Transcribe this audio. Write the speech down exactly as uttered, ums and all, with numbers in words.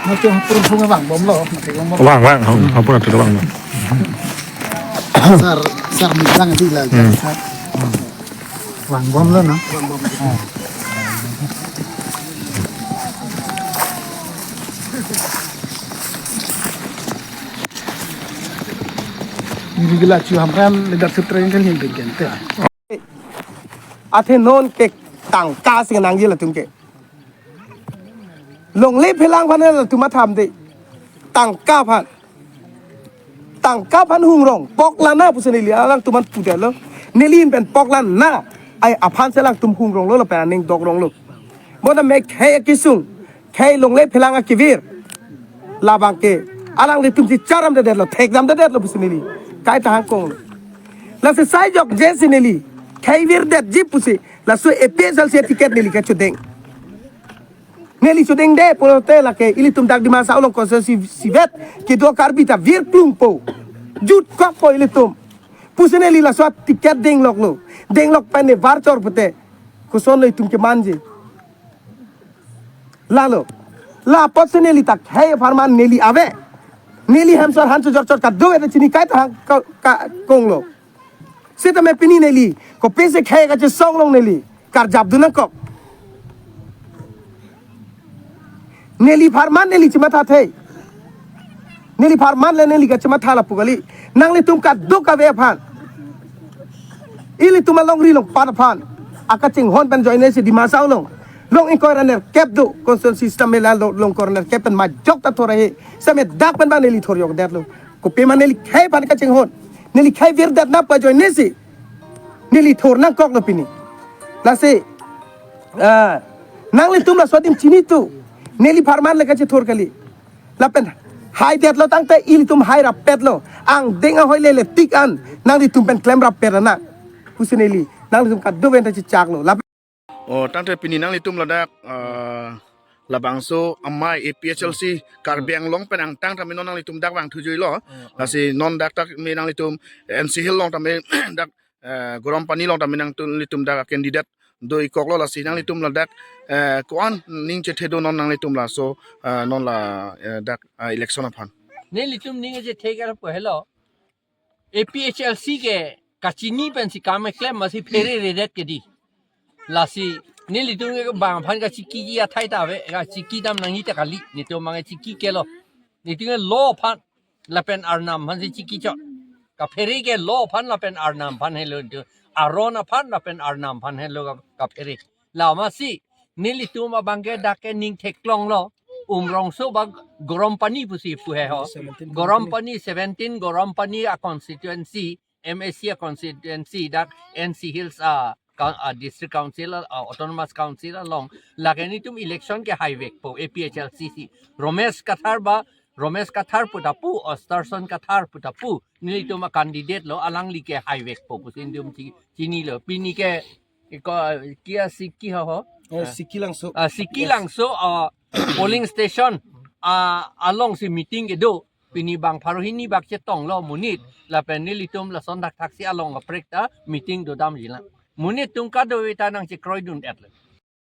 Mate hapur sunga vangbomlo, mate vangbom. Vang, vang, hapur, hapur atu vangbom. Sar, sar mejang di la, Hmm. sar. Vangbomlo, no? Iri gila chu Hamren leadership training kan hin bikin te. Athe non ke tangka si nangji latum ke. Longle phelang aphan latum atham de. Tangka aphan. Tangka aphan hungrong. Poklang na pusi neli alangtum aphan pudetlo. Neli pen poklang na. Ai aphan si alangtum hungronglo lapen aning dokronglo. Bonta me khei akesung. Khei longle phelang akevir. Labang ke. Alanglitum si charamdedetlo. Thekdamdedetlo pusi neli. Kaita hangkonglo. Lasi sai jokje si neli. Khei virdetji pusi. Laso A P H L C ticket neli kachedeng. Neli chedengde pulote lake ilitum dak Dima Hasao along konstituensi isivet kedo Karbi ta vir klungpo. Jutkokpo ilitum. Pusi neli laso ticket dengloklo. Denglok pen ne var chor pute. Kosonlo itum kemanje. Lalo. La apotsi neli ta khei apharman neli ave. Neli hem sor han chojor chor kado ete chini kaita hang ka, ka konglo. Seta me pini neli, kopisi khei kachesong along neli karjapdun nangkok. Neli apharman neli chematha thei. Neli apharman le neli kachematha lapu kali. Nanglitum kadokave aphan. Ilitum alongri alongpat aphan. Akachinghon pen ajoine si Dima Hasao along. Along ingkoi ra nerkep do. Constituency system me la along ingkoi ra nerkep pen majok ta thor ahe. Same dak pen bang neli thor jokdetlo. Kopima neli khei aphan kachinghon. Neli khei virdetna pu ajoine si. Neli thor nangkoklo pini. Lasi, ah, nanglitum laso adim chini tu. Neli apharman le kachethor kali. Lapen haidetlo tangte ilitum hai rappetlo. Angdeng ahoi lele tik an. Nanglitum pen klem rappet nang. Pusi neli. Nanglitum kadokave ta chechaklo. Lap- O, tangte pini nanglitum ladak, ah, labangso amei A P H L C Karbi Anglong pen angtang tame non nanglitum dak vangthujuilo. Lasi non dak tame nanglitum N C Hills along tame dak, eh, Garampani along tame nanglitum dak candidate do-ikoklo, lasi nanglitum ladak, eh, ko-an ning chethe do non nanglitum laso, eh, non la, eh, dak, eh, election aphan. Nelitum ning chethe ke lapu helo. A P H L C ke kachini pensi kam keklem masi phereredet ke di. Lasi nelitum ke bang aphan kachekiji athai ta ave, kachekidam nangji ta kali, netum abang chekikelo. Netum ke law aphan lapen arnam aphan si chekichot. Kaphere ke law aphan lapen arnam aphan helo netum. Aron aphan lapen arnam aphan helo ka-, kaphere. La masi nelitum abang ke dak ke ning theklonglo. Umrongso ba Garampani pusi pu he ho. Seventeen Garampani, seventeen Garampani a constituency, M A C a constituency, dak N C Hills a, ka-, a district council, a autonomous council along. Lake netum election ke haivekpo, A P H L C si. Romesh Kathar ba, Romesh Kathar pu ta pu, Osterson Kathar pu ta pu. Nelitum a candidate lo, alangli ke haivekpo pusi netum chi-, chinilo. Pini ke, iko, kia Siki ho ho? Eh, Siki Langso. Ah, Siki Yes. Langso, ah, polling station, ah, along si meeting kedo. Pini bang pharo hini bak chetonglo monit. Lapen nelitum lason thakthak si along kaprek ta meeting dodamjilang. Monit atum kadokave ta nangchekroidun-etlo.